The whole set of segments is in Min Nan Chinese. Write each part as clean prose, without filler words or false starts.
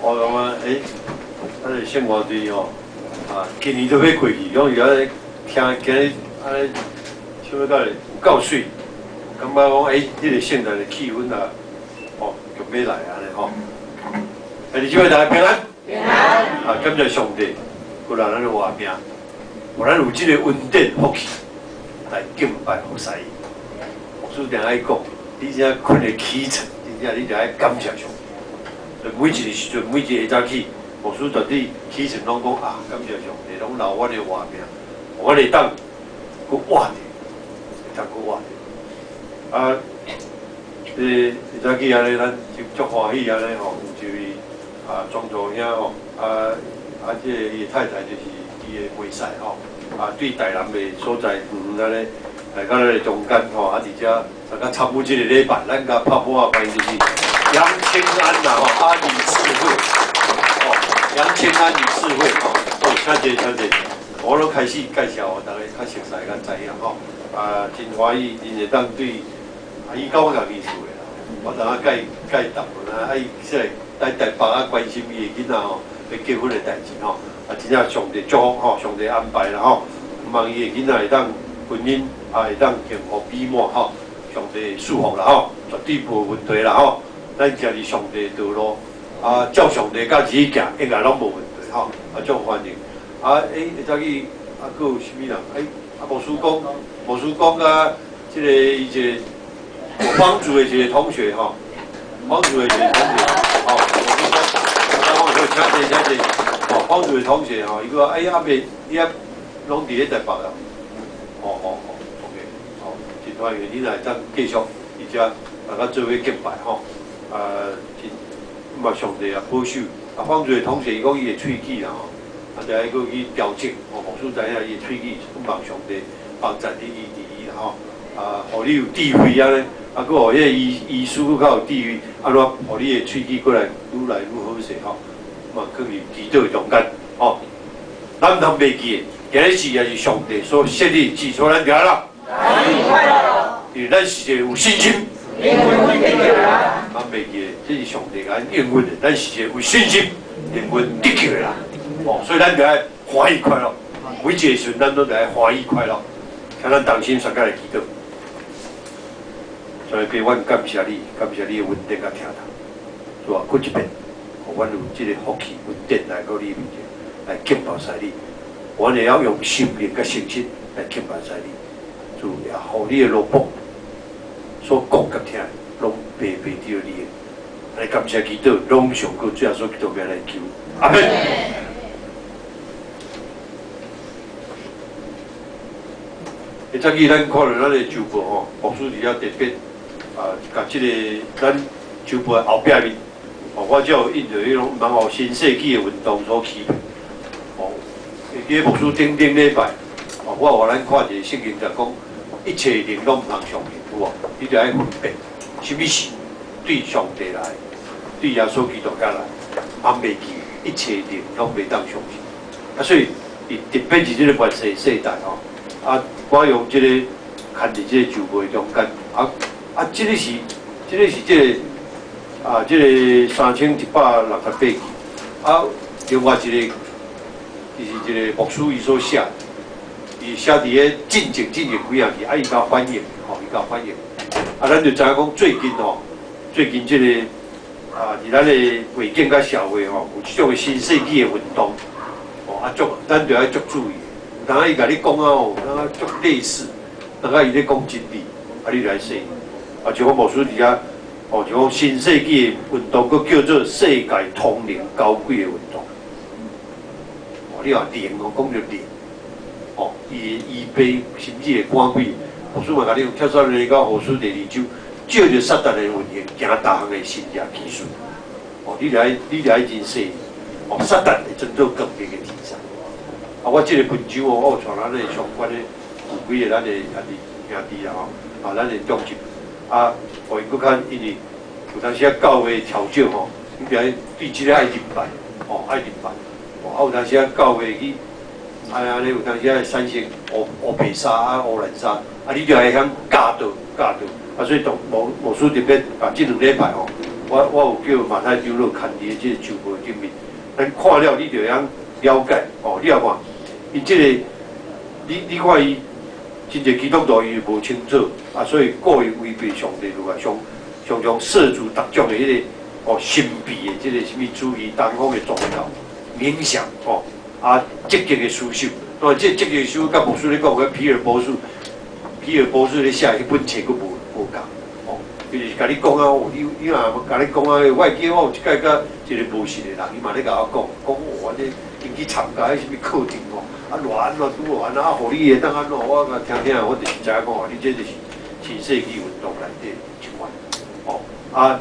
我感覺，欸，咱的聖歌隊吼，啊，今年都欲過去，講伊按呢聽今日按呢，想欲到有夠媠，感覺講欸，這個聖誕的氣氛啊，哦，就欲來按呢吼。欸，弟兄姊妹大家平安。平安。啊，感謝上帝，予咱的活命，予咱有這個恩典福氣來敬拜服侍伊。牧師定愛講，你這睏會起床，真正你就愛感謝上帝。所以每一個時陣，每一個早起，牧師絕對起床攏講啊，感謝上帝，攏留阮的活命，予阮會當閣活著，會當閣活著。啊，這個早起按呢，咱就足歡喜按呢吼，有一位啊莊祖兄吼，啊啊，這個伊的太太就是伊的妹婿吼，啊對台南的所在遠遠按呢來到咱的中間吼，啊佇遮大家參與這個禮拜，咱共拍鼓仔歡迎就是楊清安啦吼，啊李智慧，哦，楊清安李智慧吼，哦，請坐請坐，我攏開始介紹，大家較熟悉較知影吼，啊，真歡喜𪜶會當對，啊，伊佮我仝意思的啦，我知影介介淡薄啊，啊伊說來台北啊關心伊的囡仔吼，欲結婚的代誌吼，啊，真正上帝祝福吼，上帝安排啦吼，望伊的囡仔會當婚姻啊會當幸福美滿吼，上帝賜福啦吼，絕對無問題啦吼。咱行佇上帝道路，啊，照上帝教旨去行，應該攏無問題吼。啊，足歡迎。啊，欸，會早起啊，閣有啥物人？欸，啊，牧師講，牧師講啊，這個伊一個我幫助的一個同學吼，幫助的一個同學，吼，牧師講，啊，我說請坐，請坐，吼，幫助的同學吼，伊講，哎，阿伯，你啊，攏佇咧台北啊？哦哦哦，OK，好，真歡迎你來當繼續，佇遮大家做伙敬拜吼。啊，真嘛上帝啊保守，啊，方瑞同學伊講伊的喙齒啦吼，啊，就愛閣去調整，吼，牧師知影伊的喙齒，望上帝幫助你醫治伊啦吼，啊，予你有智慧按呢，啊，閣予彼個醫醫師閣較有智慧，按怎予你的喙齒閣來愈來愈好勢吼，嘛囥佇祈禱中間吼，咱毋通袂記的，今日是也是上帝所設立，至少咱就按怎？因為咱是一個有信心。咱袂記得，這是上帝共咱應允的，咱是一個有信心、靈魂得救的人，哦，所以咱就愛歡喜快樂。每一個時陣，咱攏愛歡喜快樂。請咱同心相佮來祈禱。上帝，阮感謝你，感謝你的恩典佮疼痛。主啊，閣一遍，予阮有這個福氣、恩典來到你面前來敬拜你。阮會曉用心靈佮誠實來敬拜你。主啊，予你的奴僕所講佮聽，攏白白著你的。來感謝祈禱，攏上過主耶穌基督名來求，阿們。會早起咱看著咱的周報吼，牧師佇遐特別啊，共這個咱周報的後壁面，吼，我才有印著彼種毋通予新世紀的運動所欺騙。吼，會記得牧師頂頂禮拜，吼，我予咱看一個聖經就講，一切靈攏毋通相信，有無？你著愛分辨，啥物是對上帝來，對耶穌基督遐來，啊，袂記一切靈攏袂當相信。啊，所以伊特別是這個末世世代吼，啊，我用這個牽佇這個周報中間，啊啊，這個是這個是這個啊，這個3168期，啊，另外一個就是一個牧師伊所寫，伊寫佇咧進前進前幾仔日，啊，伊共反映，吼，伊共反映，啊，咱就知影講最近吼，最近這個啊，佇咱的環境佮社會吼，有這種的新世紀的運動，吼，啊，足咱就愛足注意。有當伊共你講啊吼，有當足類似，當伊咧講真理，啊，你來說，啊，像我牧師佇遐，哦，像講新世紀的運動，閣叫做世界通靈交鬼的運動。哦，你話靈哦，講著靈，哦，伊伊被甚至會趕鬼。牧師嘛共你講，帖撒羅尼迦後書第二章，照著撒旦的運行，行逐項的神蹟奇事。哦，你著愛，你著愛真細膩。哦，撒旦會裝做光明的天使。啊，我這個文章哦，我有帶咱的相關的有幾個咱的兄弟兄弟啦吼，啊，咱的長執啊，予𪜶閣較，因為有當時啊教會調整吼，你著愛對這個愛明白，吼，愛明白。哦，啊有當時啊教會去，啊按呢有當時啊產生烏烏白衫啊烏藍衫，啊你著愛曉教導教導。啊，所以當牧牧師特別把這兩禮拜吼，我有叫馬太長老牽佇這個周報頂面，咱看了你就會曉了解哦。你也看，伊這個，你看伊真濟基督徒伊無清楚啊，所以故意違背上帝落來，常常涉足各種的彼個哦神秘的這個啥物主義、東方的宗教、冥想哦，啊積極的思想。當然，這積極思想佮牧師咧講，佮皮爾博士，皮爾博士咧寫彼本冊閣無仝哦。就是共你講啊，你若共你講啊，我會記我有一擺佮一個無信的人，伊嘛咧共我講，講我這因去參加彼啥物課程哦，啊偌按怎拄按怎啊，予你會當按怎，我共聽聽，我就是知影講，你這就是新世紀運動內底一款哦，啊，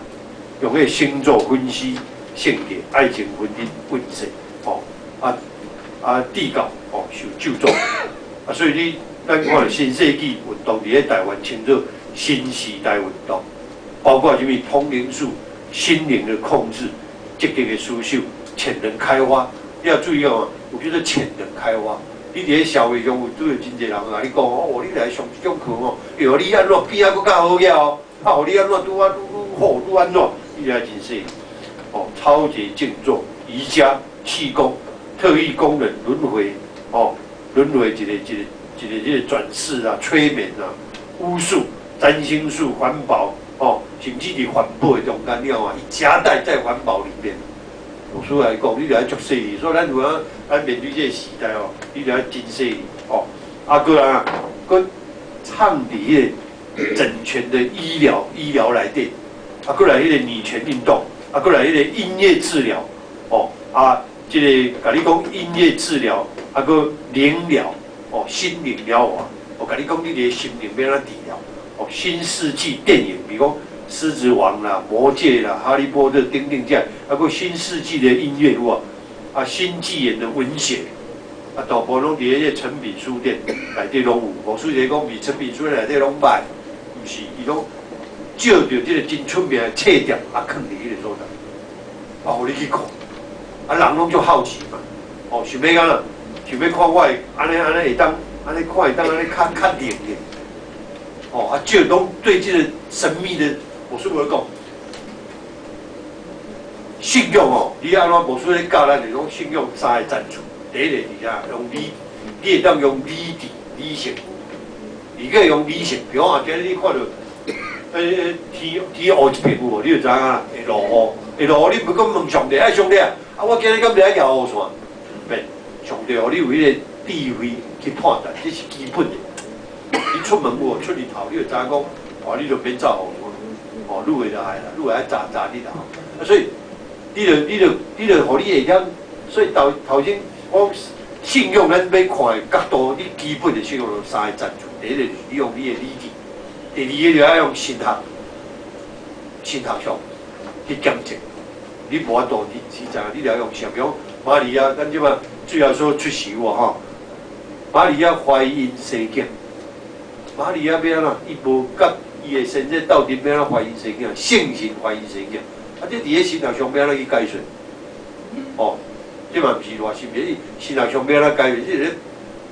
用彼個星座分析性格、愛情、婚姻運勢，哦，啊，地教哦受咒詛，啊，所以你咱看著新世紀運動佇咧台灣稱做新時代運動，包括啥物通靈術、心靈的控制、積極的思想、潛能開發。你要注意哦，有叫做潛能開發。你佇咧社會上有拄著真濟人共你講哦，你來上這種課哦，會予你按怎變啊閣較好額哦，啊，予你按怎拄啊愈愈好愈按怎，你來真細哦，超級靜坐、瑜伽、氣功、特異功能、輪迴哦，輪迴一個一個一個這個轉世啊、催眠啊、巫術、占星術、環保哦，甚至佇環保的中間，你看嘛，伊夾帶在環保裡面。牧師來講，你著愛足細膩，所以咱有影，咱面對這個時代哦，你著愛真細膩哦。啊，閣來啊，閣倡議彼個整全的醫療內底，啊，閣來彼個女權運動，啊，閣來彼個音樂治療，哦，啊，這個共你講音樂治療，啊，閣靈療，哦，心靈療法，我共你講你的心靈欲按怎治療，哦，新世紀電影，比如講《獅子王》啦、《魔戒》啦、《哈利波特》等等這，啊，閣新世紀的音樂有無？啊，新紀元的文學，啊，大部分攏佇彼個誠品書店內底攏有。牧師就講，佇誠品書店內底攏賣，毋是，伊攏借著這個真出名的冊店，啊，囥佇彼個所在，啊，予你去看，啊，人攏足好奇嘛，哦，想欲按怎？想欲看我會按呢按呢會當按呢看會當按呢較較靈的，哦，啊，就攏對這個神秘的。牧師無咧講，信仰哦，你按怎牧師咧教咱，就講信仰三個層次。第一個是啥？用理，你會當用理智、理性，你可以用理性。比如講啊，今日你看著，天天烏一片有無？你就知影啦，會落雨，會落雨。你毋閣問上帝，哎，上帝啊，啊，我今日敢袂愛舉雨傘？免，上帝予你有彼個智慧去判斷，這是基本的。你出門有無出日頭，你就知影講，哦，你就免罩雨傘。哦，你會就愛啦，你會愛早早日啦吼。啊，所以你就予你會曉，所以頭頭先我信仰咱欲看的角度，你基本的信仰有三個層次。第一個就是你用你的理智，第二個就愛用神學，神學上去檢證。你無法度，你只知影你著愛用啥？比如瑪利亞，咱這擺主耶穌出世有無吼？瑪利亞懷孕生囝，瑪利亞欲按怎？伊無佮伊的先生鬥陣欲按怎懷孕生囝？聖神懷孕生囝，啊！這佇咧神學上欲按怎去解說？哦，這嘛毋是偌深的，你神學上欲按怎解說？這咧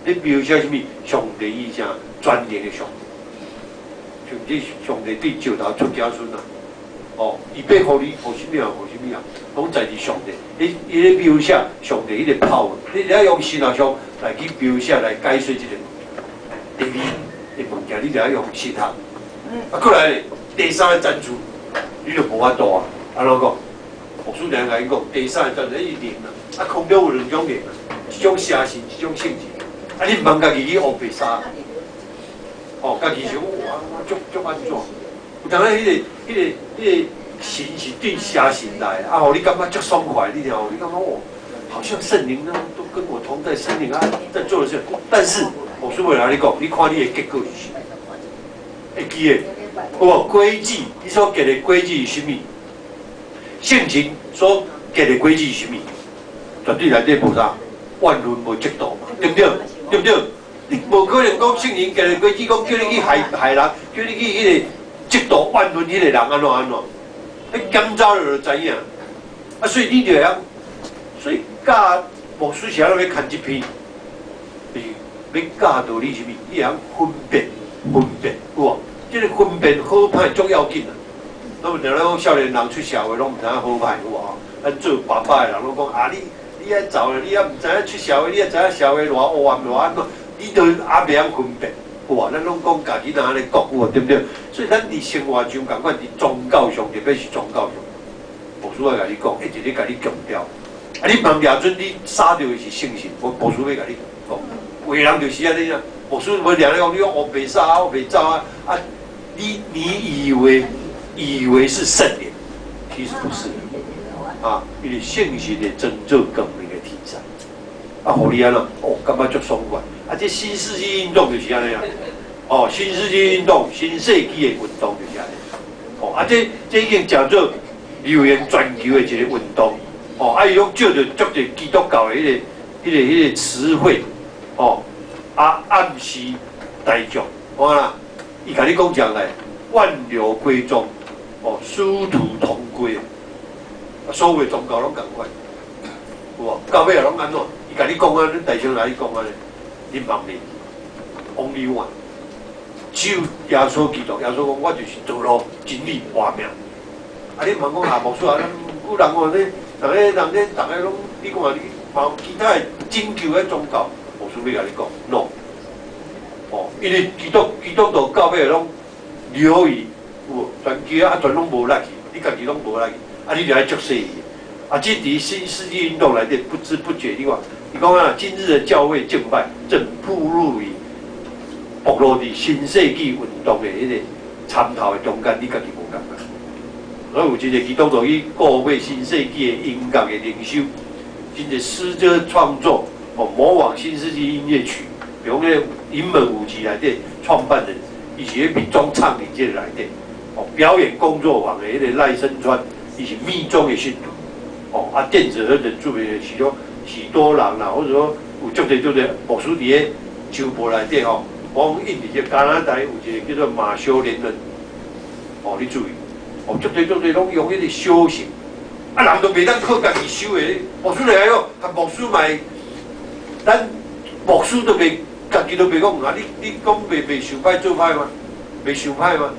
咧描寫啥物？上帝伊誠全能的上帝，甚至上帝對石頭出子孫啊！哦，伊欲予你予啥物啊？予啥物啊？攏在佇上帝。伊伊咧描寫上帝彼個 power，你愛用神學上來去描寫來解說這個第二的物件，你就愛用神學。啊，閣來咧，第三個層次，你就無法度啊！按怎講？牧師定共𪜶講，第三個層次是靈啊，啊，空中有兩種靈啊，一種邪神，一種聖神。啊，你毋通家己去烏白沙，哦，家己想哇，我足足按怎？有當彼個、彼個、彼個神是對邪神來，啊，予你感覺足爽快，你聽無？你感覺哦，好像聖靈呢都跟我同在，聖靈啊在做的事。但是牧師會來你講，你看你的結果是啥物？會記得，有無規矩？你所結的規矩是啥物？聖經所結的規矩是啥物？絕對內底無啥，怨恨無嫉妒嘛，對毋對？對毋對？你無可能講聖經結的規矩，講叫你去害害人，叫你去彼個嫉妒怨恨彼個人按怎按怎？你檢查了就知影。啊，所以你就會曉，所以教牧師是按怎欲牽這篇，就是欲教導你啥物？你會曉分辨分辨，有無？這個分辨好歹足要緊啊！咱有定咧講少年人出社會攏毋知影好歹有無吼？咱做爸爸的人攏講啊，你愛走咧，你猶毋知影出社會，你猶知影社會偌黑暗偌按怎，你都猶袂曉分辨，有無？咱攏講家己若按呢講有無對毋對？所以咱佇生活上仝款，佇宗教上，特別是宗教上，牧師愛共你講，一直咧共你強調。啊，你茫掠準你撒著的是聖神，牧師欲共你講，有的人就是按呢啊，牧師無掠咧講，你講烏白撒啊，烏白走啊，啊，你以為是聖靈，其實不是，啊，因為聖神會裝做光明的天使，啊，予你按怎，哦，感覺足爽快，啊，這新世紀運動就是按呢啊，哦，新世紀運動、新世紀的運動就是按呢，哦，啊，這已經誠做流行全球的一個運動，哦，啊，伊攏借著足濟基督教的彼個詞彙，哦，啊，暗示大眾，看啦，伊共你講講來，萬流歸宗。哦，殊途同歸，所有宗教攏仝款，有無？到尾也攏按怎？伊共你講按呢，大聲來你講按呢，你茫袂記，Only one，只有耶穌基督。耶穌講，我就是道路、真理、活命。啊，你茫講啊，牧師啊，咱有人講咧，逐個人咧，逐个攏，你看你無其他的拯救的宗教，牧師欲共你講，no。哦，因為基督徒到尾攏流於。有全球啊，全攏無力去，你家己攏無力去，啊，你就愛足細伊。啊，這佇新世紀運動內底，不知不覺，你看，伊講啊，今日的教會敬拜正暴露佇新世紀運動的彼個參頭的中間，你家己無感覺。所以有一個基督徒去購買新世紀的音樂的靈修，真濟詩歌創作哦，模仿新世紀音樂曲，比如講個雲門舞集內底創辦人，伊是咧密宗唱佇這個內底。哦，表演工作坊的彼個賴聲川，伊是密宗的信徒。哦，啊，電子和人著名的許多許多人啦，或者說有足濟足濟牧師佇咧周報內底吼，講印佇這加拿大有一個叫做馬修連恩。哦，你注意，哦，足濟足濟攏用彼個修行，啊，人都袂當靠家己修的，牧師來講，啊，牧師嘛，咱牧師都袂，家己都袂講啊，你講袂受歹做歹嗎？袂受歹嗎？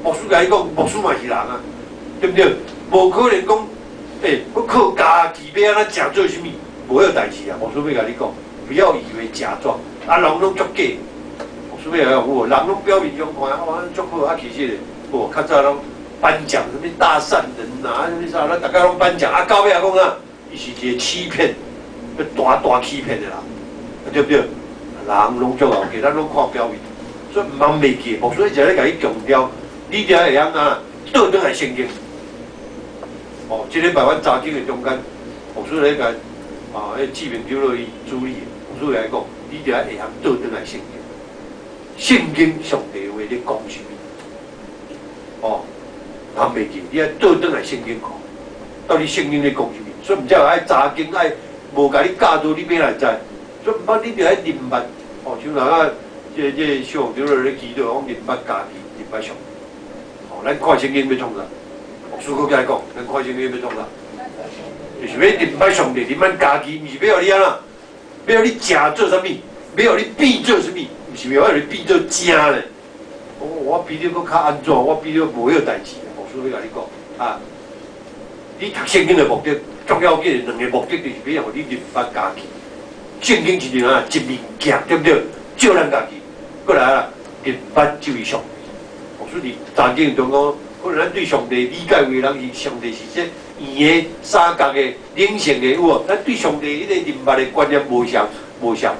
牧師共你講，牧師嘛是人啊，對毋對？無可能講，欸，我靠家己欲按怎食做啥物，無彼個代誌啊！牧師欲共你講，不要以為假裝，啊，人攏足假。牧師欲共有無？人攏表面上看，哦，足好，啊，其實咧，無較早攏頒獎啥物大善人啊，啥物啥，咱逐家攏頒獎，啊，到尾仔講啊，伊是一個欺騙，大大欺騙的啦，對毋對？人攏足𠢕假，咱攏看表面，所以毋通袂記。牧師一直咧共你強調。你才會曉啊，倒轉來聖經。哦，這禮拜阮查經的中間，牧師咧共啊，彼志明長老伊主理，牧師來講，你著愛會曉倒轉來聖經。聖經上帝話咧講啥物？哦，通袂記，你愛倒轉來聖經看，到底聖經咧講啥物？所以毋才愛查經，愛無共你教導，你欲來知？所以毋捌你著愛認捌。哦，像人啊，這小長老咧祈禱，講認捌家己，認捌上帝。咱看聖經欲創啥？牧師閣來講，咱看聖經欲創啥？就是欲認捌上帝，認捌家己，毋是欲予你按怎，欲予你食做啥物，欲予你變做啥物，毋是欲予你變做正咧。我比你閣較按怎？我比你無彼個代誌啊！牧師欲共你講啊，你讀聖經的目的，重要緊的兩個目的，就是欲予你認捌家己。聖經是啥？一面鏡，對毋對？照咱家己，過來啊，認捌這位上帝。牧師佇查經中講，可能咱對上帝理解為人是上帝是這圓的、三角的、靈性的有無？咱對上帝彼個認捌的觀念無相無相，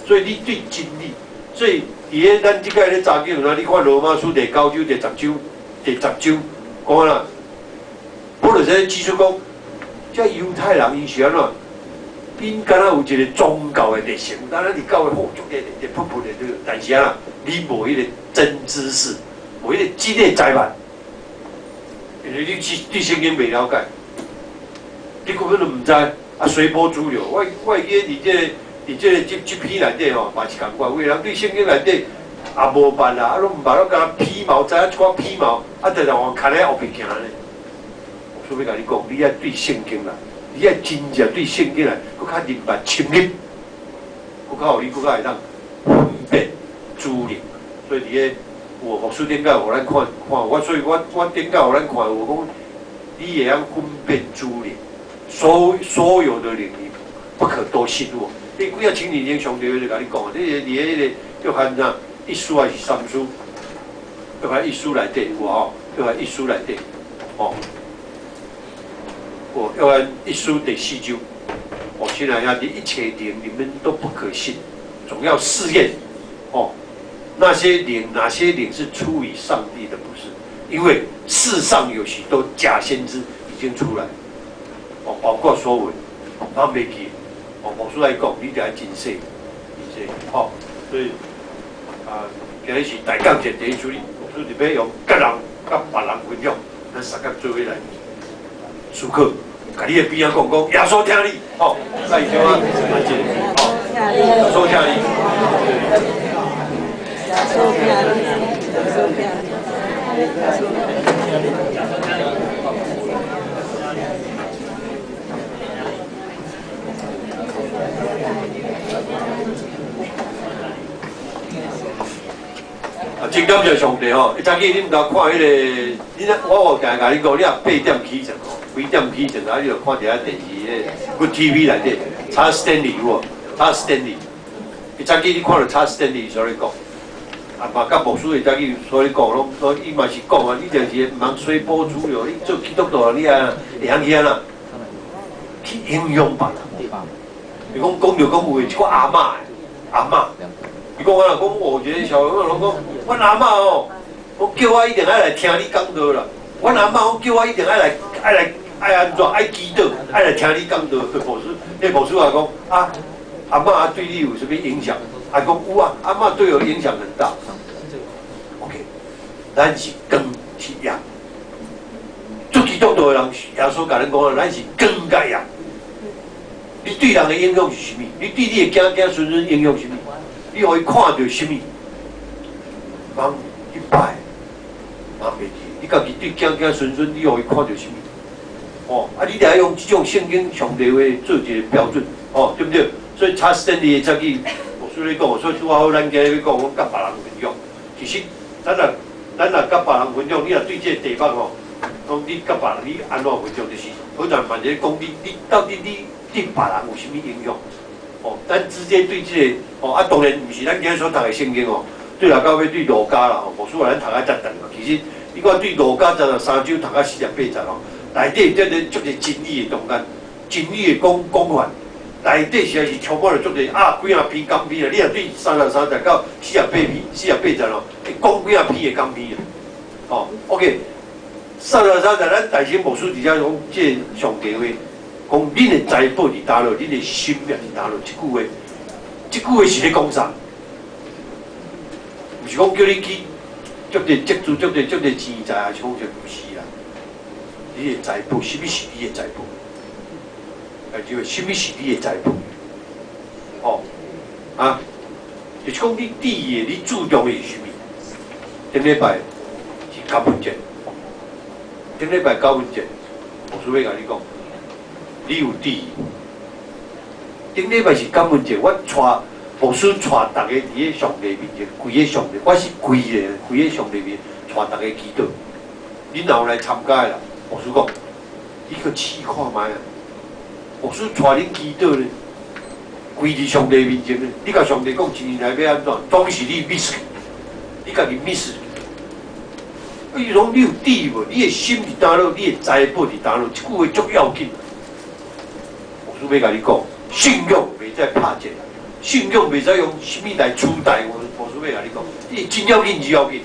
所以你對真理，所以佇咧咱這擺咧查經有你看羅馬書第九章、第十章、第十章講啦，保羅說指出講，這猶太人𪜶是按怎？𪜶敢若有一個宗教的熱誠，咱佇教會好足個熱噗噗的對，但是啊，你無彼個真知識。無彼個真的知捌，因為你對聖經袂了解，你根本就毋知，啊隨波逐流。我會記得佇這個這篇內底吼，嘛是仝款。有的人對聖經內底也無捌啦，啊攏毋捌，攏敢若皮毛，知影一寡皮毛，啊，就讓牽咧後壁行咧。所以欲共你講，你愛對聖經啦，你愛真正對聖經來，閣較認捌深入，閣較予你閣較會當分辨諸靈。所以佇個。有牧師頂擺予咱看看，我所以我頂擺予咱看有講，你會曉分辨諸靈，所有的靈你不可都信喎。你幾仔千年前上帝就共你講，你佇彼個約翰啥一書還是三書？約翰一書內底有吼，約翰一書內底，吼，有約翰一書第四章，哦，親愛兄弟，一切靈你們都不可信，總要試驗，哦，那些靈，哪些靈是出於上帝的？不是，因為世上有許多假先知已經出來，哦，包括所有，咱袂記，哦，牧師來講，你著愛真細，真細，吼，所以啊，今日是大感謝第一主日，牧師特別用佮人佮別人分享，咱三個做伙來思考，共你的邊仔講講，耶穌疼你，吼，來小啊，來這個，吼，耶穌疼你。耶穌疼你，耶穌疼你，耶穌疼你。啊，真感謝上帝吼！早起你毋知看彼个，你若我有定共你講，你若8點起床吼，幾點起床啊？你就看佇遐電視彼個 TV 內底，查 Stanley 有無？查 Stanley，伊早起你看著查 Stanley 所咧講，啊嘛佮牧師會早起所咧講，攏攏伊嘛是講啊，你就是毋通隨波逐流，你做基督徒你啊會曉去按怎？去影響別人。伊講講著講有的一個阿嬤的，阿嬤。伊講啊，講哦，一个小朋友攏講，阮阿嬤哦，講叫我一定愛來聽你講道啦。阮阿嬤講叫我一定愛來，愛來，愛按怎？愛祈禱，愛來聽你講道。牧師，彼牧師也講啊，阿嬤對你有啥物影響？啊，講有啊，阿嬤對我影響很大。OK，咱是光是鹽，做基督徒的人，耶穌共咱講啊，咱是光佮鹽。你對人的影響是啥物？你對你的囝囝孫孫影響是啥物？你予伊看著啥物？茫去拜，茫袂記。你家己對囝囝孫孫，你予伊看著啥物？哦，啊，你著愛用這種聖經上帝話做一個標準，哦，對毋對？所以查斯坦利的早起，牧師咧講，所以拄仔好，咱今日欲講，講佮別人分享。其實，咱若佮別人分享，你若對這個題目吼，講你佮別人你按怎分享，就是好像嘛是講你，你到底你對別人有啥物影響？哦，咱直接對這個，哦，啊，當然毋是咱今日所讀的聖經哦，對啦，到尾對路加啦，吼，牧師話咱讀較遮長啊，其實你看對路加33章讀到48節吼，內底這個足濟真理的中間，真理的講講法，內底實在是充滿了足濟啊幾仔篇講篇啊，你若對33節到48篇、48節吼，會講幾仔篇的講篇啊，吼，OK，33節咱大先牧師佇遮講這個上帝話。講恁的財寶佇佗落，恁的心也佇佗落。這句話，這句話是咧講啥？毋是講叫你去足濟積聚、足濟、足濟錢財，還是講這毋是啦？你的財寶，啥物是你的財寶？哎，就啥物是你的財寶？哦，啊，就是講你佇的，你注重的是啥物？頂禮拜是感恩節，頂禮拜感恩節，牧師欲共你講。你有佇？頂禮拜是感恩節，我帶牧師帶逐家佇咧上帝面前，跪咧上帝，我是跪咧，跪咧上帝面前帶逐家祈禱。恁若有來參加的啦，牧師講，你去試看覓啊！牧師帶恁祈禱咧，跪佇上帝面前咧，你共上帝講一年來欲按怎，總是你 miss，你家己 miss。伊講你有佇無？你的心佇佗落，你的財寶佇佗落，這句話足要緊。牧師欲共你講，信仰袂使拍折，信仰袂使用啥物來取代。我牧師欲共你講，伊真要緊，真要緊。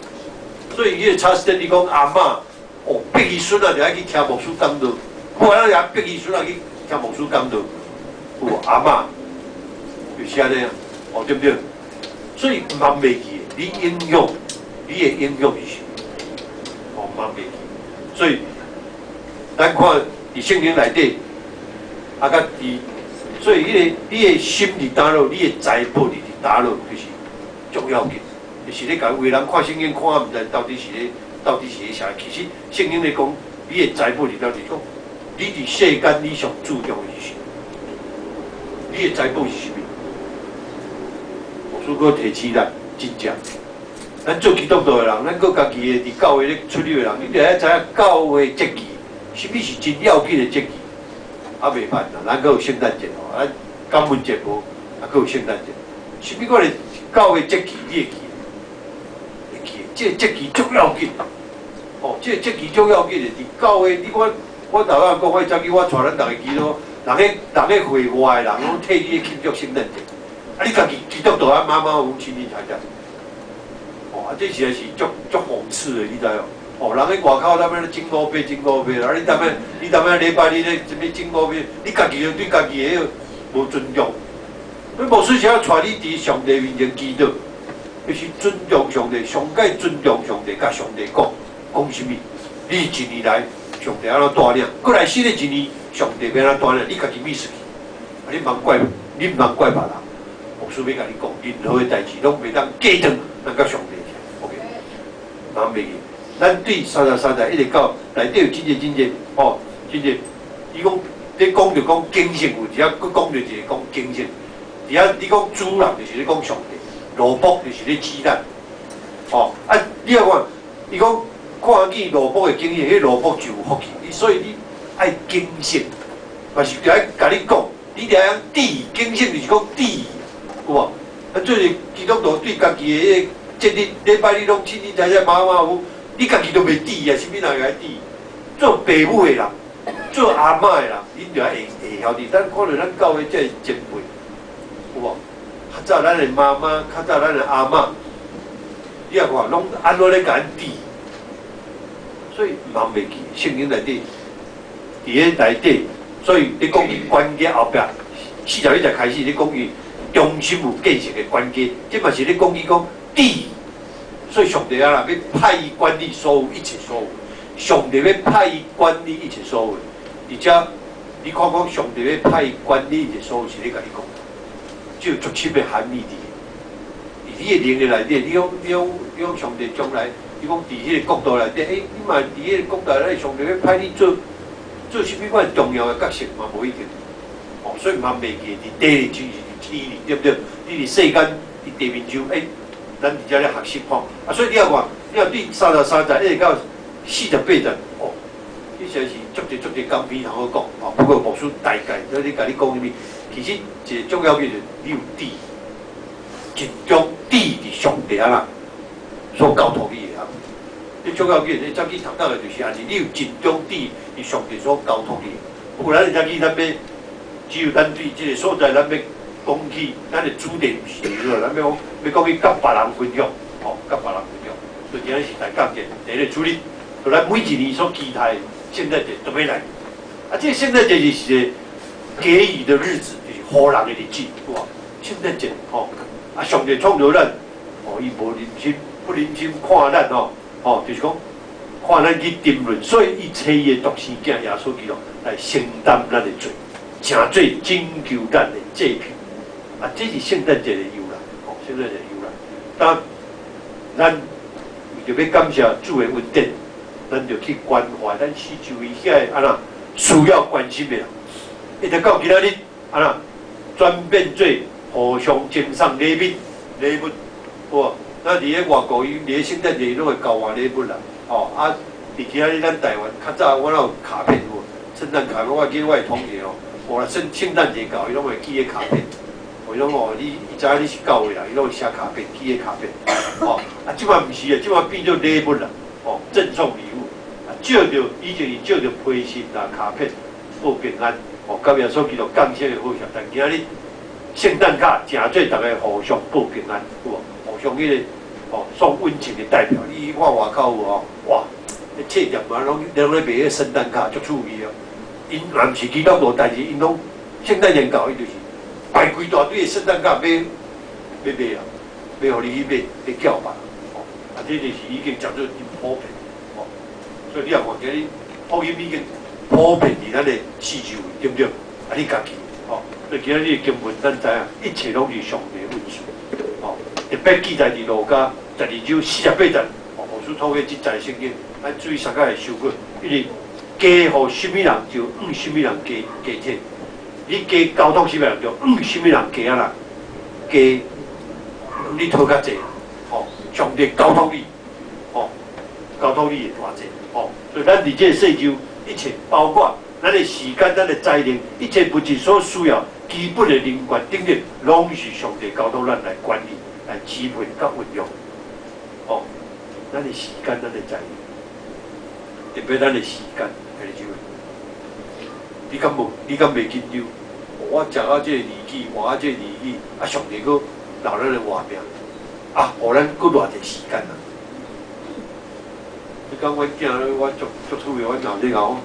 所以彼個查斯坦利講阿嬤，哦，逼伊孫仔就愛去聽牧師講道，無咱也逼伊孫仔去聽牧師講道。有阿嬤就是按呢啊，哦，對毋對？所以毋通袂記，你影響，你的影響是啥物？哦，毋通袂記。所以咱看佇聖經內底。啊，佮佇，所以彼个你的心佇佗落，你的財寶佇佗落，就是重要緊。就是咧共有的人看聖經看毋知到底是咧啥。其實聖經咧講，你的財寶佇佗，是講你佇世間你上注重的是啥？你的財寶是啥物？牧師閣提醒咱，真正，咱做基督徒的人，咱閣家己的佇教會咧出入的人，你著愛知影教會節期，啥物是真要緊的節期。啊，袂辦啦，咱閣有聖誕節吼，咱感恩節無，啊，閣有聖誕節。啥物款的教會節期你會記？會記？這個節期足要緊，哦，這個節期足要緊的，佇教會，你看我頭仔講，我早起我帶咱逐家祈禱，人咧人咧會外的人攏替你咧慶祝聖誕節，啊，你家己基督徒啊，馬馬虎虎、清清楚楚。哦，啊，這實在是足足諷刺的，你知無？哦，人咧外口踮咧整五八整五八，啊，你踮咧禮拜日咧啥物整五八，你家己對家己的彼個無尊重。你牧師是愛帶你佇上帝面前祈禱，就是尊重上帝，上蓋尊重上帝，共上帝講講啥物？你一年來上帝按怎帶領，閣來新的一年，上帝欲按怎帶領？你家己 miss 去，啊，你毋通怪，你毋通怪別人。牧師欲共你講，任何的代誌攏袂當隔斷咱佮上帝。OK，茫袂記。咱對33節一直到內底有真濟真濟吼，真濟。伊講，你講就講警醒，有一下閣講著一個講警醒。佇遐你講主人就是咧講上帝，奴僕就是咧指咱。吼啊！你仔看，伊講看見奴僕的警醒，彼奴僕就有福氣。所以你愛警醒，嘛是著愛共你講，你著愛曉注意，警醒就是講注意，有無？啊，做基督徒對家己的彼個節日禮拜日攏清清楚楚、馬馬虎虎，你家己都袂注意啊？啥物人會來注意？做爸母的人，做阿嬤的人，恁著愛會會曉得。咱看著咱教會這个前輩，有無？較早咱的媽媽，較早咱的阿嬤，你也看攏按怎咧共咱注意？所以毋通袂記，聖經內底，佇咧內底，所以你講伊管家後壁41節開始，你講伊忠心有見識的管家，這嘛是咧講伊講注意。所以上帝啊，欲派伊管理所有一切所有，上帝欲派伊管理一切所有，而且你看講上帝欲派伊管理一切所有，是咧共你講，這有足深的含義佇。佇你的靈的內底，你講上帝將來，你講佇彼個國度內底，欸，你嘛佇彼個國度內底，上帝欲派你做做啥物款重要的角色嘛，無一定。哦，所以毋通袂記，佇地裡就是佇天裡，對毋對？你佇世間佇地面上，欸，咱佇遮咧學習吼。啊，所以你也看，你若對33節一直到48節，哦，這實在是足濟足濟講篇通好講。哦，不過牧師大概，所以你共你講啥物？其實一個重要嘅就是你有注意，一種注意佇上帝啊所交託你的啊。你重要緊，你早起讀到的就是，也是你有一種注意佇上帝所交託你的。不過咱早起咱欲，只有咱對這個所在，咱欲講起，咱的主題毋是這個，咱欲講欲講去佮別人分享，吼，佮別人分享。所以今日是大講者，第一個主日，就咱每一年所期待聖誕節都欲來。啊，這個聖誕節就是一個給予的日子，就是予人的日子，有無？聖誕節吼，啊，上帝創造咱，哦，伊無忍心，不忍心看咱吼，吼，就是講看咱去沉淪，所以伊差伊的獨生囝耶穌基督來承擔咱的罪，成做拯救咱的祭品。啊，這是聖誕節的由來，吼，聖誕節的由來。當咱為著欲感謝主的恩典，咱就去關懷咱四周圍遐個按怎需要關心的人，一直到今仔日，按怎轉變做互相贈送禮物，禮物，有無？咱佇咧外國，伊佇咧聖誕節伊攏會交換禮物啦，吼啊！佇今仔日咱台灣較早我哪有卡片有無？聖誕卡片，我記得我的同學哦，無啦聖聖誕節到，伊攏會寄彼卡片，伊攏哦，你伊知影你是教會啦，伊攏會寫卡片，寄彼卡片，吼啊！這擺毋是啊，這擺變做禮物啦，吼，贈送禮物，啊，借著以前是借著批信啦、卡片報平安，吼，佮耶穌基督降生的好消息，但今仔日聖誕卡誠做逐家互相報平安，有無？互相彼個吼送溫情的代表。你看外口有無？哇，彼冊店啊，攏攏咧賣彼聖誕卡，足趣味哦。𪜶嘛毋是基督徒，但是𪜶攏聖誕節到，伊就是擺規大堆的聖誕卡買欲賣啊，欲予你去買，欲叫別人。吼，啊，這就是已經誠做真普遍，吼。所以你也看今日福音已經普遍佇咱的四周圍，對毋對？啊，你家己，吼。所以今日的經文，咱知影一切攏是上帝恩賜，吼。特別記載佇路加12章48節，哦，牧師透過這節聖經，咱注意三個會修過，因為加予啥物人，就向啥物人加加添；你加交託啥物人，就向啥物人加啊啦，加你討較濟，吼。上帝交託你，哦，交託你的大責，哦，所以咱佇這個世上一切，包括咱的時間、咱的才能、一切物質所需要基本的人權等等，攏是上帝交託咱來管理、來支配佮運用。哦，咱的時間、咱的才能，特別咱的時間，兄弟姊妹，你敢無？你敢袂緊張？我食到這個年紀，活到這個年紀，啊，上帝閣留咱的活命，啊，予咱閣偌濟時間啊？你講阮囝，我足足趣味，阮老這講，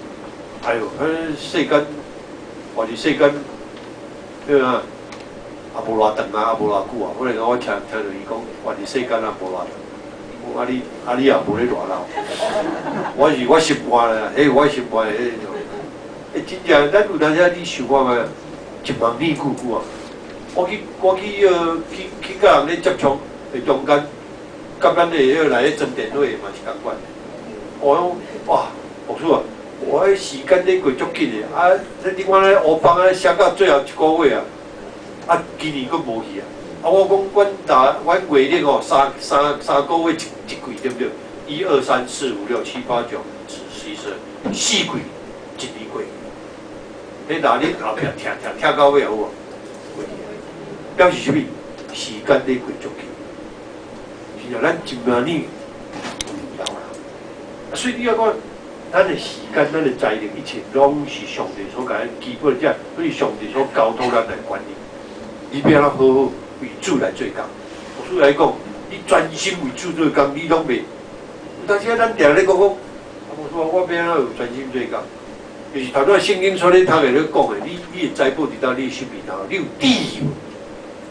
哎喲，彼世間，活佇世間，對啊，也無偌長啊，也無偌久啊。我來講，我聽聽著伊講，活佇世間也無偌長。啊你啊你也無咧偌老，我是我習慣啦，彼我習慣彼種。欸，真正咱有當時你想看覓，一萬年久久啊！我去去去佮人咧接觸的中間，佮咱的彼個來咧裝電話嘛是仝款。我講哇，牧師啊，我彼時間咧過足緊的，啊，你看咧烏邦啊寫到最後一個月啊，啊，今年閣無去啊。啊，我講阮大阮月曆吼，三個月一季對不對？一二三四五六七八九十十一十二，四季一年過。彼若你後壁聽聽聽到尾有無？過去表示啥物？時間咧過足緊。是啊，咱一萬年老啦。啊，所以你要講，咱的時間、咱的才能，一切攏是上帝所共咱基本這，都是上帝所交託咱來管理。你欲按怎好好為主來做工？牧師來講，你專心為主做工，你攏袂。有當時啊，咱定咧講講，啊，牧師我欲按怎有專心做工？就是頭拄仔聖經所咧讀的咧講的，你的財寶佇佗，你的心佇佗，你有智無？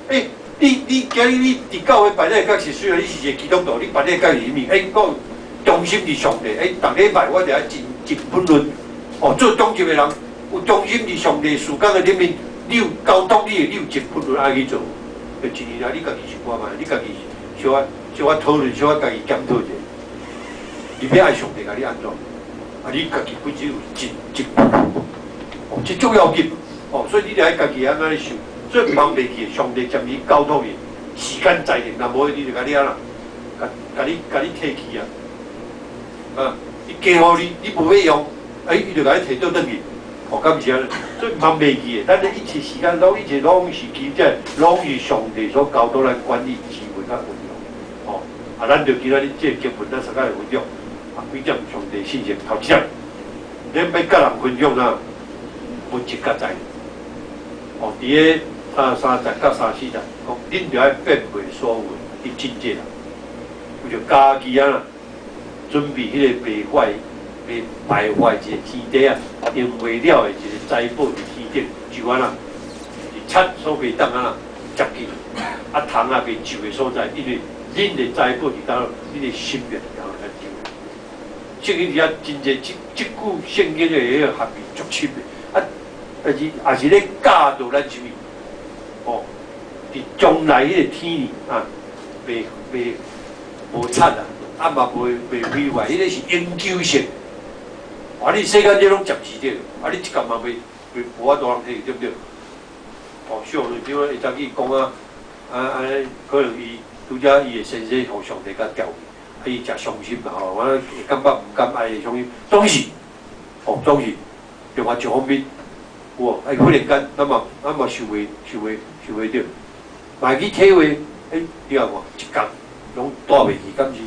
欸，你今日你佇教會拜禮確實雖然你是一個基督徒，你拜禮確是啥物？欸，我忠心佇上帝，欸，逐禮拜我著愛盡盡本分。哦，做長執的人有忠心佇上帝事工的裡面，你有交託你的，你有盡本分愛去做。就一年來，你家己想看覓，你家己小可小可討論，小可家己檢討者。你欲愛上帝共你按怎？啊，你家己本身有盡盡本分，哦，這足要緊。哦，所以你著愛家己按怎咧想。所以毋通袂記，上帝將伊交託你時間才能，若無伊就共你按怎，共共你共你提去啊！啊，伊加予你，你無欲用，哎，伊就共你提倒轉去，哦，敢毋是按呢？所以毋通袂記的，咱的一切時間攏一切攏是其實攏是上帝所交託咱管理、指揮佮運用。哦，啊，咱就今仔日這個經文，咱大家來分享。啊，幾點上帝信息頭一點，恁欲佮人分享啊，物質佮財。哦，佇个33節佮34節，講恁著愛變賣所有的去賑濟人，為著家己啊，準備彼个袂壞、袂敗壞一個天地啊，用袂了的一個財寶佇天頂，就按怎，是賊所袂當按怎接近，啊，蟲也袂蛀的所在，因為恁的財寶佇佗，恁的心也佇佗較少。聖經裡遐真濟，這這句聖經的彼個含義足深的，啊，但是也是咧教導咱啥物？哦，佇將來彼個天裡啊，袂袂無賊啊，啊嘛袂袂毀壞，彼個是永久性。啊，你世間這攏暫時的，啊，你一工嘛袂袂無法度通提，對不對？哦，小就比如下早起講啊，啊啊，可能伊拄才伊的先生予上帝共調去，啊，伊誠傷心嘛吼，我會感覺毋甘愛會傷心，總是，哦，總是另外一方面，有無？啊，忽然間，咱嘛咱嘛想袂想袂想袂著，嘛會去體會，欸，你看看，一工攏帶袂去，敢是？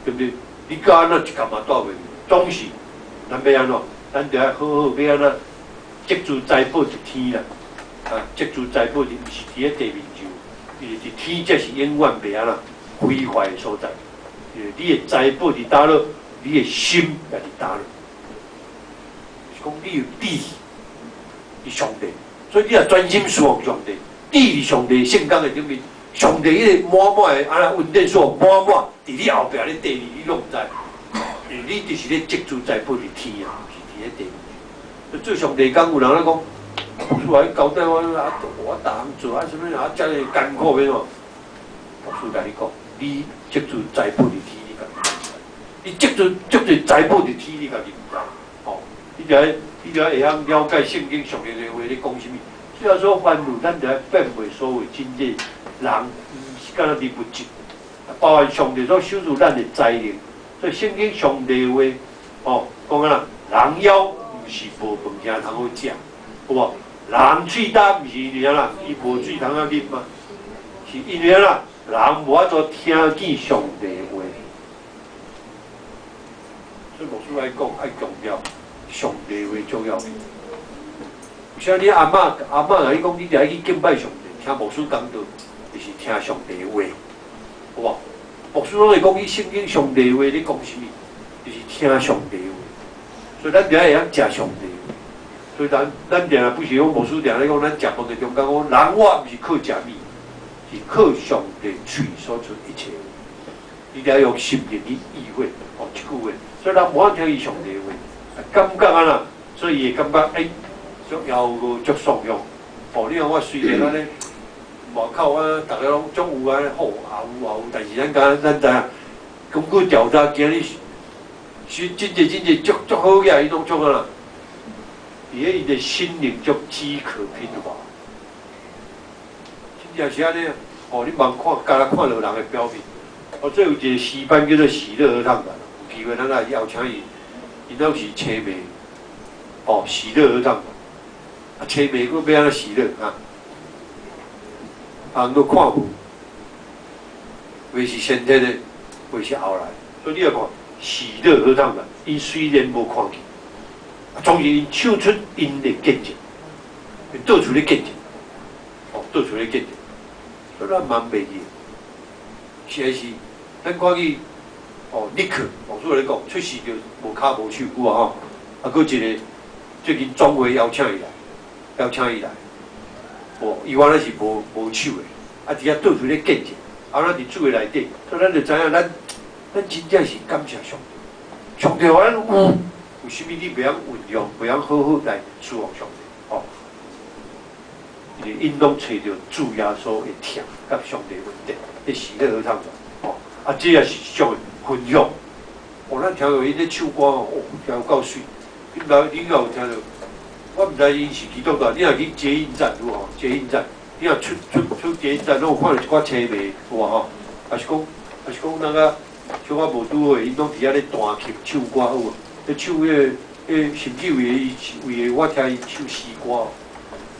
對不對？你教按怎一工嘛帶袂去，總是，咱欲按怎？咱著愛好好欲按怎積聚財寶佇天啦，啊，積聚財寶佇毋是佇咧地面上，因為佇天才是永遠袂按怎毀壞的所在。因為你的財寶佇佗落，你的心也佇佗落。是講你有智佇上帝，所以你若專心侍奉上帝，智佇上帝聖工的頂面，上帝彼個滿滿的按怎恩典所滿滿佇你後壁咧綴你，你攏毋知。因為你就是咧積聚財寶佇天啊，毋是佇咧地面。做上帝工有人咧講，牧師啊，交代我啊，我逐項做啊，啥物啊，遮爾艱苦欲按怎？牧師共你講，你積聚財寶佇天，你家己毋知。你積聚積聚財寶佇天，你家己毋知。哦，你著愛會曉了解聖經上帝的話咧講啥物。雖然說凡事，咱著愛變賣所有賑濟人，毋是干焦佇物質。包含上帝所賞賜咱的才能。所以聖經上帝話，哦，講啊，人枵毋是無物件通好食，有無？人喙焦毋是因為啦，伊無水通啊飲嗎？是因為啦，人無法度聽見上帝話。所以牧師愛講，愛強調上帝話重要。有啥你阿嬤阿嬤共你講，你著愛去敬拜上帝，聽牧師講道，就是聽上帝話，有無？牧師攏會講，伊聖經上帝話，你講啥物？就是聽上帝話。所以咱著愛會曉食上帝話。所以咱咱定定不是講牧師定咧講，咱食飯的中間講，人活毋是靠食物，是靠上帝喙所出一切話。你著愛用心靈去意會哦，這句話。所以人無法聽伊上帝話，感覺按怎，所以伊會感覺欸，足枵餓，足喪用。哦，你看我雖然按呢，外口啊，逐个攏總有按呢好，也有也有，但是咱敢咱知影，根據調查，今日是真濟真濟足足好額，伊攏足按怎？佇咧伊的心靈足飢渴貧乏，真正是按呢。哦，你茫看，敢若看著人的表面。哦，這有一個詩班叫做喜樂合唱團，有機會咱來邀請伊，𪜶攏是青梅。哦，喜樂合唱團，啊，青梅閣欲按怎喜樂啊？人閣看無，話是先天的，話是後來。所以你來看喜樂合唱團，𪜶雖然無看見，啊，總是𪜶唱出𪜶的見證，到處咧見證，哦，到處咧見證，所以咱嘛袂記，實在是咱看見哦，尼克，牧師共你講，出世就無跤無手，有無吼？啊，閣一個最近總會邀請伊來，邀請伊來，哦，伊原來是無無手的，啊，佇遐到處咧見證，啊，咱佇主的內底，所以咱就知影咱咱真正是感謝上帝，上帝予咱有，有啥物你袂曉運用，袂曉好好來侍奉上帝，哦，因為𪜶攏揣著主耶穌的疼，佮上帝恩典，彼喜樂合唱團，哦，啊，這也是一種分享，哦，咱聽著𪜶咧唱歌，哦，聽有夠媠，你毋知你敢有聽著？我毋知𪜶是基督徒，你若去捷運站有無？捷運站，你若出出出捷運站，攏有看著一寡青迷有無吼？抑是講，抑是講那個小可無拄好，𪜶攏佇遐咧彈琴唱歌有無？咧唱彼个彼个，甚至有的伊有的我聽伊唱詩歌，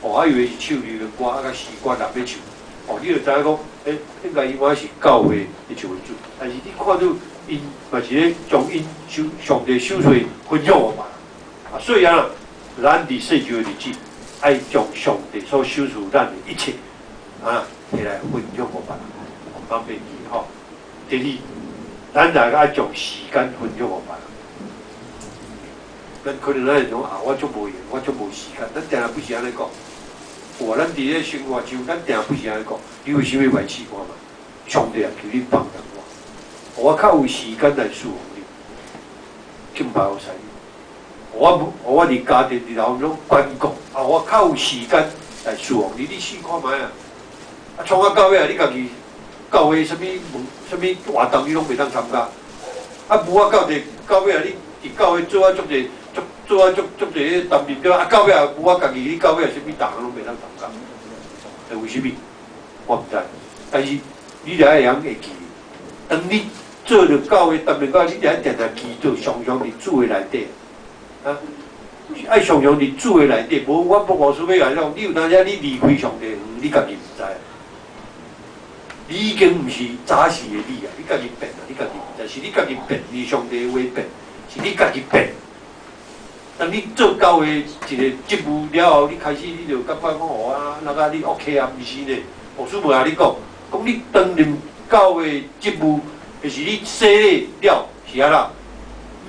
哦，啊有的是唱流行歌，啊佮詩歌人欲唱，哦，你就知影講，欸，應該伊嘛是教會的一份子，但是你看著𪜶嘛是咧將𪜶手上帝賞賜分享予別人，啊，所以啊，咱佇世上的日子，愛將上帝所賞賜咱的一切，啊，摕來分享予別人，方便記吼。第二，咱大家愛將時間分享予別人。咱可能咱會講啊，我足無閒，我足無時間。咱定定不是按呢講。有啊，咱佇咧生活中，咱定不是按呢講。你為啥物袂試看覓？上帝啊，求你放縱我，我較有時間來侍奉你，敬拜予神。我無，我佇家庭裡頭攏關顧，啊，我較有時間來侍奉你。你試看覓啊？啊，創啊到尾啊，你家己教會啥物問啥物活動，你攏袂當參加。啊，無啊，到底到尾啊，你佇教會做啊足濟，足做啊足足濟擔任了，啊，到尾啊，無啊，家己你到尾啊，啥物逐項攏袂當參加。欸，為啥物？我毋知。但是你著愛會曉會記，當你做著教會擔任到，你著愛定定祈禱，常常佇主的內底。啊，愛常常佇主的內底，無我牧師欲共你講，你有當時你離開上帝遠，你家己毋知。你已經毋是早時的你啊，你家己變啊，你家己毋知，是你家己變，毋是上帝的話變，是你家己變。當你做教會一個職務了後，你開始你就感覺講哦啊，那個你 OK 啊，毋是呢？牧師無共你講，講你擔任教會職務，就是你洗禮了是按怎？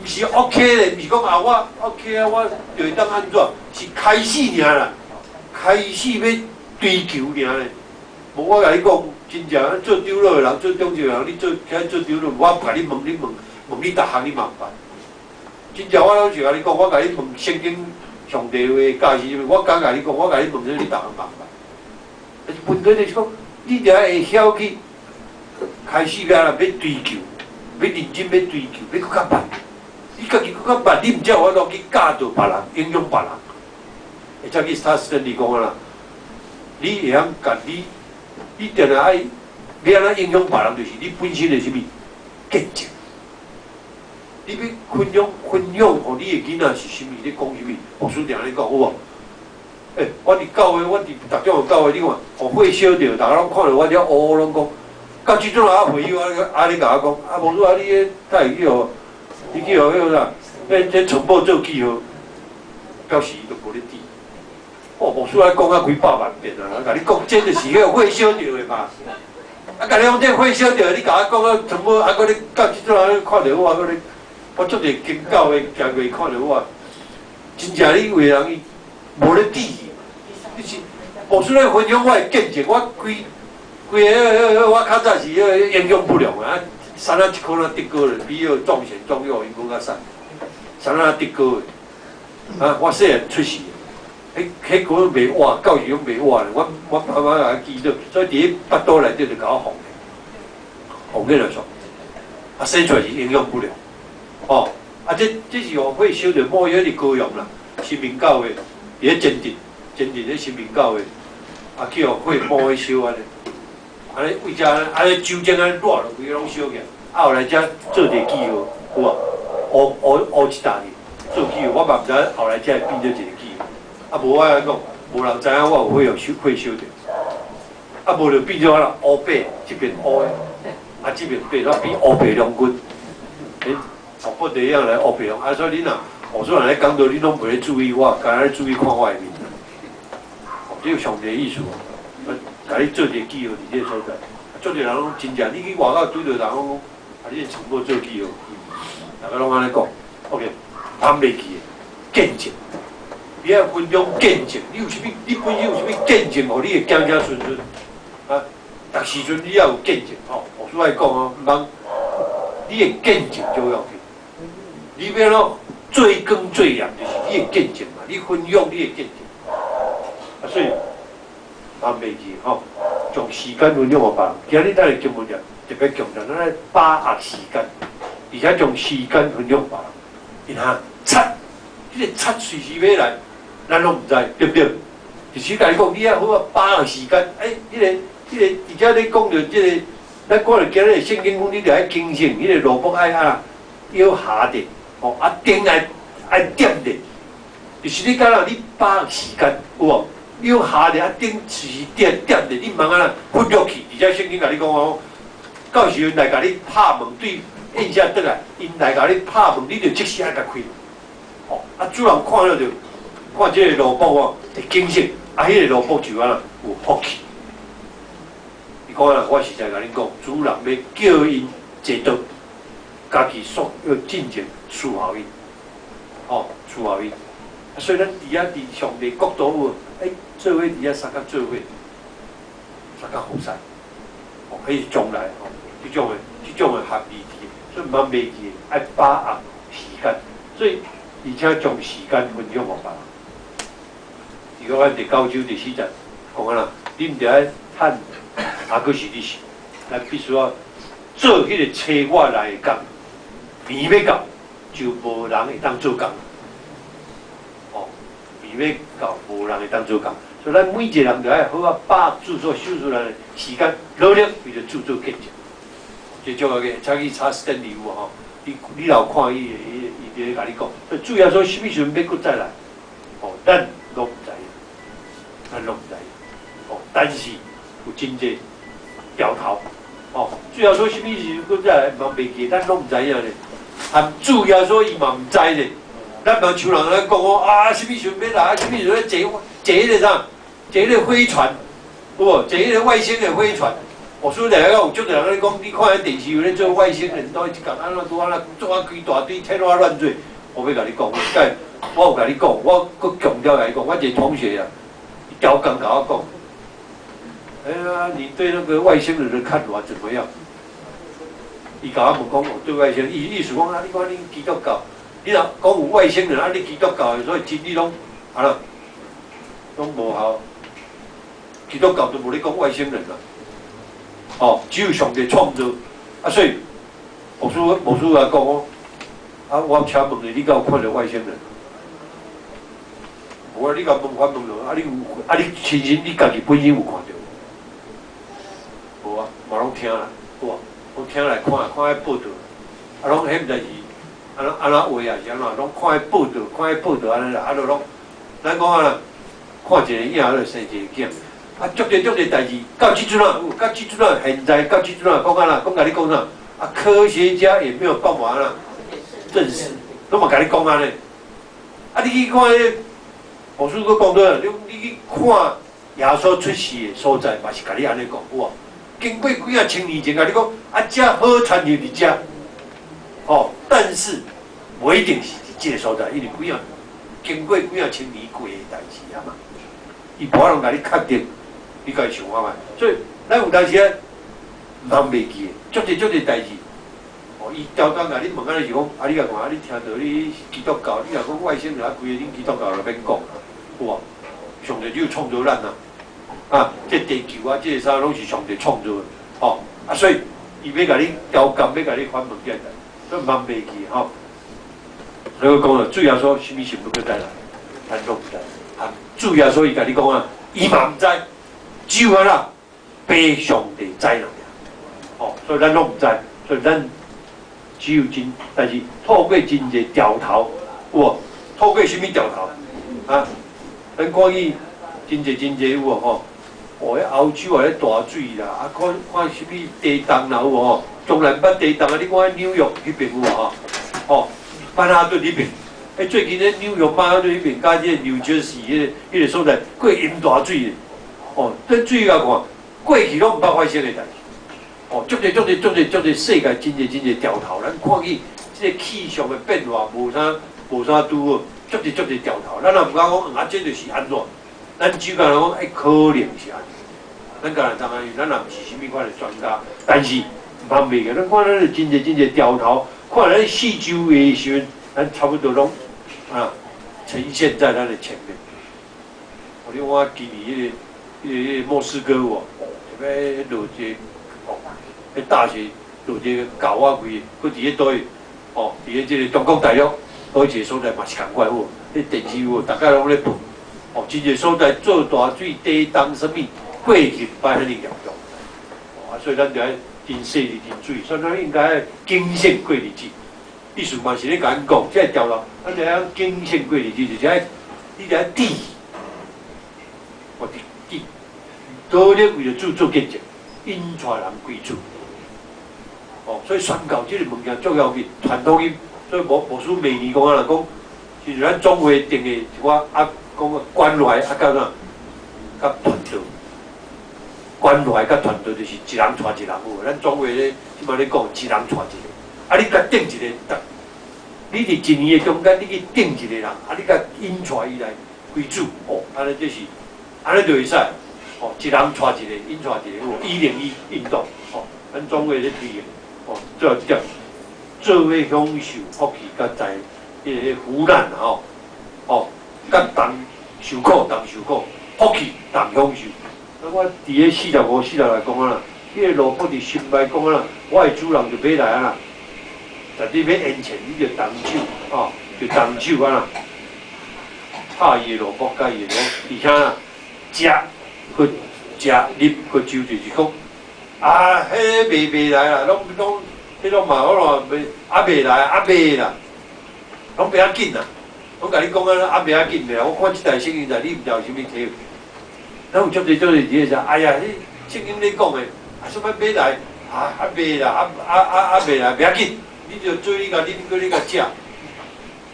毋是 OK 咧，毋是講啊我 OK 啊，我就會當按怎？是開始爾啦，開始欲追求爾咧。無我共你講，真正做長老的人，做長執的人，你做起來做長老，我毋共你問，你問問你逐項你嘛毋捌。真正我攏是共你講，我共你問聖經上帝話教示，我敢共你講，我共你問啥，你逐項嘛毋捌。但是問題就是講，你著愛會曉去開始欲按怎欲追求，欲認真欲追求，欲閣較捌。你家己閣較捌，你毋才有法度去教導別人，影響別人。會才去他生你講啊啦，你會曉共你，你定定愛欲按怎影響別人，就是你本身的啥物見證。你欲分享分享，予你的囡仔是啥物？你講啥物？牧師定咧講有無？欸，我佇教會，我佇逐種的教會，你看，予火燒著，逐家攏看著我遮烏烏攏講。到這陣啊，會友啊，啊咧共我講，啊，牧師啊，你彼敢會去予，你去予彼個啥？彼這傳報做記號，表示伊都無咧佇。哦，牧師愛講啊幾百萬遍啊，共你講，這就是彼個火燒著的嘛。啊，共你講這火燒著，你共我講啊，全部啊，閣咧到這陣看著我，閣咧，我足濟經教的行過看著我，真正你有的人伊無咧佇，你是牧師咧分享我的見證，我規規个我較早是彼個營養不良啊，瘦仔一箍仔得高咧，比彼個壯賢壯勇𪜶閣較瘦，瘦仔得高的，啊，我細漢出世，彼彼個袂活，到時攏袂活咧，我我媽媽共記得，所以佇彼腹肚內底就共我放，放起來煞，啊，生出來是營養不良，哦，啊，這這是予火燒著某一個高雄啦，新民教會，佇咧前鎮，前鎮咧新民教會，啊，去予火冒去燒按呢，按呢為遮按呢酒精按呢熱落規个攏燒起來，啊後來才做一個記號，有無？烏烏烏一搭去做記號，我嘛毋知後來才會變做一個記號，啊無我按呢講，無人知影我有火予燒火燒著，啊無就變做啊烏白，這邊烏的，啊這邊白，煞變烏白將軍，欸，哦不得樣來烏白將，啊所以你若我說人咧講道，你攏袂咧注意我，干焦咧注意看我的面。哦，這有上帝意思哦，我共你做一個記號佇這個所在，足濟人攏真正，你去外口拄著人攏講，啊你全部做記號，逐家攏按呢講，OK，放袂記的見證，你愛分享見證，你有啥物？你本身有啥物見證，予你的子子孫孫啊？逐時陣你要有見證吼，牧師愛講哦，毋通你的見證重要去，你欲按怎做光做鹽，就是你的見證嘛，你分享你的見證，啊，所以放袂記吼，將時間分享予別人。今日咱的經文就特別強調，咱愛把握時間，而且將時間分享別人。因哈，賊，這個賊隨時欲來，咱攏毋知，對毋對？就是共你講，你愛好好把握時間。欸，彼個、彼個，而且咧講著這個，咱看著今日聖經講，你著愛警醒，彼個蘿蔔愛按怎搖下的，吼，啊燈愛愛點著，就是你敢若你把握時間，有無？搖下的啊燈隨時點點著，你毋通按怎忽略去。而且聖經共你講哦，到時陣來共你拍門對宴席轉來，𪜶來共你拍門，你著即時愛共開。哦，啊主人看著就看這個奴僕哦，會警醒，啊，彼個奴僕就按怎有福氣。伊講啊，我實在共恁講，主人欲叫𪜶坐桌，家己煞欲進前伺候𪜶，哦，伺候𪜶。所以咱佇遐佇上帝國度有，欸，做伙佇遐相佮做伙，相佮服侍，哦，彼是將來吼，這種的含義佇，所以毋通袂記，愛把握時間，所以而且將時間分享予別人。如果咱第九章第四節講啊啦，你毋著愛趁，抑閣是日時，咱必須要做彼個差我來的工，暝欲到就無人會當做工。哦，暝欲到無人會當做工，所以咱每一個人都愛好好把握主所賞賜咱的時間，努力為著主做見證。這種個早去查斯坦利有無吼？你你若有看伊，伊伊佇咧共你講，所以主耶穌啥物時陣欲閣再來？哦，咱攏毋知影，咱攏毋知影。哦，但是有真濟兆頭，哦，主耶穌啥物時陣閣再來，嘛袂記，咱攏毋知影咧。含主耶穌伊嘛毋知咧。咱嘛像人咧講哦，啊，啥物時陣欲來？啥物時陣坐坐彼個啥？坐彼個飛船，有無？坐彼個外星的飛船。我說來有足濟人咧講，你看彼電視有咧做外星人，都一共按怎拄按怎做啊規大堆天花亂墜。我欲共你講，我有共你講，我閣強調共你講，我一個同學啊，伊刁工共我講，哎呀，你對那個外星人的看法怎麼樣？伊共我問講，我對外星人，伊意思講啊，你看恁基督教，你若講有外星人啊，你基督教的所以真理攏按怎，攏無效。基督教都無咧講外星人啦。哦，只有上帝創造啊，所以牧師牧師來講哦，啊，我請問你，你敢有看著外星人？無啊，你共問反問落，啊，你有啊？你親身你家己本身有看著無？無啊，嘛攏聽啦，有無？攏聽來看，看彼報道，啊，攏彼毋知是按怎按怎話啊，是按怎？攏看彼報道，看彼報道按呢啦，啊，就攏咱講啊，看一個影就生一個囝，啊，足濟足濟代誌，到這陣啊，有到這陣啊，現在到這陣啊，講按怎？講共你講啥？啊，科學家也沒有辦法啦，證實，攏嘛共你講按呢。啊，你去看彼個，牧師閣講對，你去看耶穌出世的所在，嘛是共你按呢講，有無？經過幾仔千年前，共你講，啊，遮好田就佇遮，哦，但是無一定是佇這個所在，因為經過幾仔千年過的代誌啊嘛，伊無法度共你確定，你家己想看覓。所以咱有當時啊，毋通袂記的，足濟足濟代誌。哦，伊刁工共你問按呢是講，啊，你共看，啊，你聽著你基督教，你若講外星人啊，規个恁基督教就免講啦，有無？上帝只有創造咱啊，啊，這地球啊，這個啥攏是上帝創造的，吼，啊，所以伊欲共你刁工，欲共你反問這個代，所以毋通袂記吼。所以我講了，主耶穌啥物時陣欲閣再來，咱攏毋知。啊，主耶穌伊共你講啊，伊嘛毋知，只有按怎，父上帝知爾。哦，所以咱攏毋知，所以咱只有真，但是透過真濟兆頭，有無？透過啥物兆頭？啊，咱看見真濟真濟有無吼？哦，彼歐洲啊，彼大水啦，啊，看看啥物地動啦，有無吼？從來毋捌地動啊！你看紐約彼邊有無吼？哦，曼哈頓彼邊，欸，最近咧紐約曼哈頓彼邊，佮這個紐澤西彼個所在，過淹大水的，哦，這水共看，過去攏毋捌發生的代誌。哦，足濟足濟足濟足濟世界真濟真濟兆頭，咱看見這個氣象的變化無啥拄好，足濟足濟兆頭，咱也毋敢講，啊，這就是按怎？咱只敢講，欸，可能是按呢。咱敢若知影，咱也毋是啥物款的專家，但是毋通袂記，咱看咱真濟真濟兆頭，看咱四周圍的時陣，咱差不多攏啊呈現在咱的前面。哦，你看今年彼個墨西哥有無？特別落一個哦，彼大雪落一個狗仔規個，閣佇彼佗位，哦，佇咧這個中國大陸，佗一個所在嘛是仝款有無？彼電視有無？逐家攏咧報，哦，真濟所在做大水、地動啥物，過去毋捌遐爾嚴重。哦，啊，所以咱著愛真細膩、真注意，所以咱應該愛謹慎過日子。意思嘛是咧共咱講，這个兆頭，咱著愛謹慎過日子，就是愛你著愛注意，哦，佇佇倒咧為著主做見證，引帶人歸主。哦，所以宣教這個物件足要緊，傳福音。所以牧師每年講啊，講，是咱總會定的一寡啊，講關懷啊，佮啥，佮傳道。關懷佮傳道就是一人帶一人有無？咱總會咧，這擺咧講一人帶一個，啊，你共頂一個，你佇一年的中間，你去頂一個人，啊，你共引帶伊來歸主，哦，按呢這是，按呢就會使，哦，一人帶一個，引帶一個，有無？101運動，哦，咱總會咧推行，哦，做這點，做伙享受福氣，佮在彼個福難吼，哦，佮同受苦，同受苦，福氣同享受。啊，我佇咧45、46來講啊啦，彼個奴僕佇心內講啊啦，我的主人就欲來啊啦，但你欲延遲，你就動手，哦，就動手啊啦，拍伊的奴僕，佮伊的奴，而且啊，食，閣食，啉，閣酒，就是講，啊，彼未來啦，攏攏，彼攏嘛，我嘛未，猶未來，猶未啦，攏袂要緊啦，攏共你講啊，猶袂要緊的啦。我看這台聖經在，你毋知有啥物體會。咱有足濟足濟佇咧說，哎呀，彼聖經咧講的，啊，啥物欲來，啊，猶未啦，猶未來，袂要緊，你就做你共啉，閣你共食，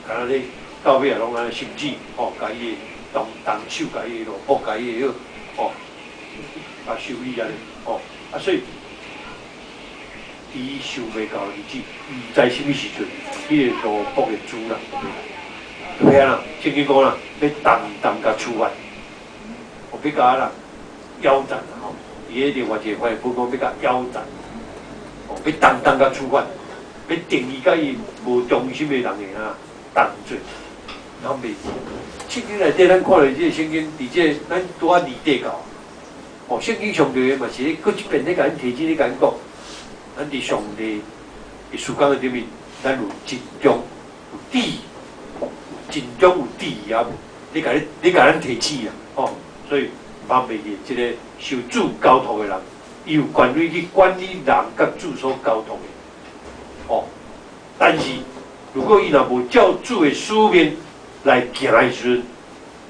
敢若咧到尾啊，攏按呢，甚至吼，共伊的動手，共伊的奴僕，共伊的吼，啊修理按呢，吼，啊所以，伊想袂到日子，毋知啥物時陣，彼個奴僕的主人就欲來，就欲按怎？聖經講啦，欲重重共處罰，哦，欲共按怎腰斬吼，佇咧另外一個翻譯本講欲共腰斬，哦，欲重重共處罰，欲定伊佮伊無忠心的人的啊同罪，咱袂記。聖經內底，咱看著這個聖經，佇這個咱拄仔二塊到，哦，聖經上帝嘛是咧，閣一遍咧共咱提醒咧共咱講，咱佇上帝的事工的頂面，咱有盡忠有智，盡忠有智也無？你共咱提醒啊，吼，所以毋通袂記，這個受主交託的人，伊有權威去管理人佮主所交託的，哦。但是如果伊若無照主的使命來行的時陣，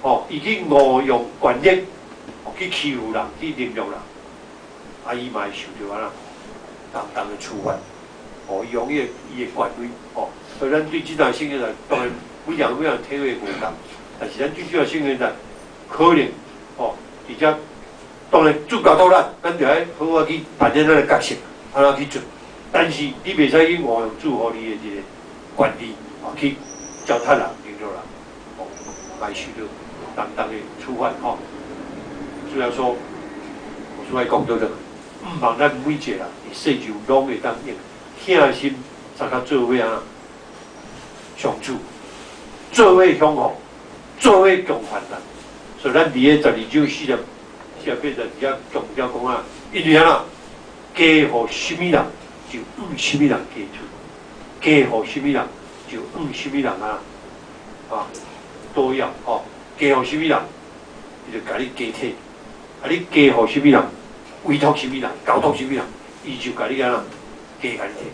哦，伊去誤用權力，去欺負人，去凌辱人，啊，伊嘛會受著按怎重重的處罰。哦，伊用伊的權威，哦，所以咱對這段聖經來，當然每人每人體會無仝，但是咱對這段聖經來，可能，哦，而且當然主交託咱，咱就愛好好去扮演咱的角色，按怎去做。但是你袂使去誤用主予你的這個權利，啊，去糟蹋人、凌辱人，哦，來受著重重的處罰，吼。主要說，我主愛講到這個，毋望咱每一個人佇世上攏會當用疼心相佮做伙啊，相處，做伙享福，做伙共患難。所以咱佇個12章48節佇遐強調講啊，因為按怎，加予啥物人，就向啥物人加出；加予啥物人，就向啥物人啊，啊，多要吼，加予啥物人，伊就共你加提。啊，你加予啥物人，委託啥物人，交託啥物人，伊就共你按怎，加共你提。